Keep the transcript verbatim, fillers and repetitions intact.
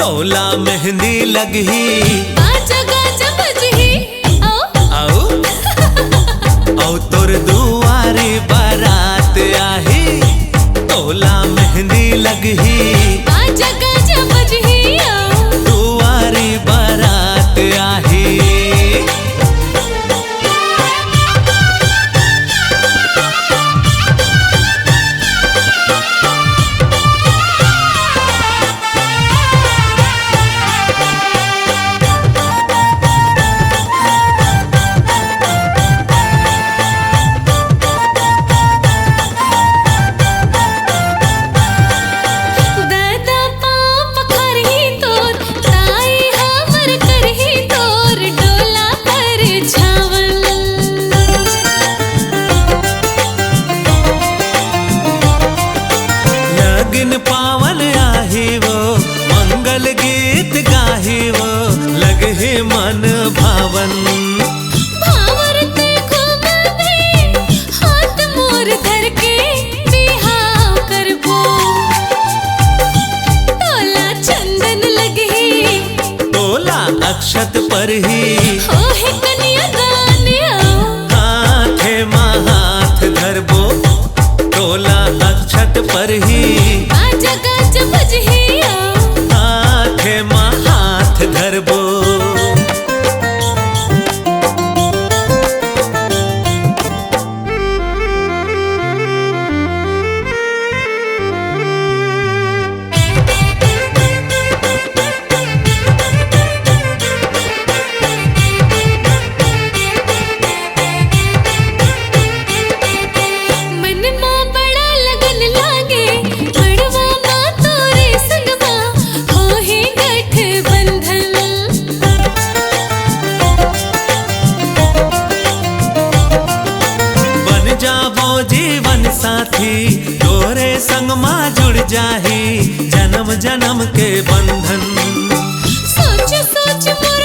तोला मेहंदी लगही, बाजा गाजा बजही, अउ, अउ, अउ तोर दुआरी बारात आही। तोला मेहंदी लगही, बाजा गाजा बजही, अउ दुआरी बारात आही। दादा पाँव पखारही तोर, ताई हमर करही तोर, डोला पर छावन। लगन पावन आही वो, मंगल गीत गाही वो, लगही मन भावन। भांवर ते घूमबे, हाथ मोर धर के, बिहाव करबो। तोला चंदन लगही, तोला अक्षत परही, हो हे कन्यादान अउ, हाथे मा हाथ धरबो। तोला अक्षत परही, बाजा गाजा बजही अउ, हाथे मा हाथ धरबो। मन मा बड़ा लगन लागे, मड़वा मा तोरे संगवा, होही गठबंधन। बन जाबो जीवन साथी, तोरे संग मा जुड़ जाही जन्म जन्म के बंधन। सोच सोच मोर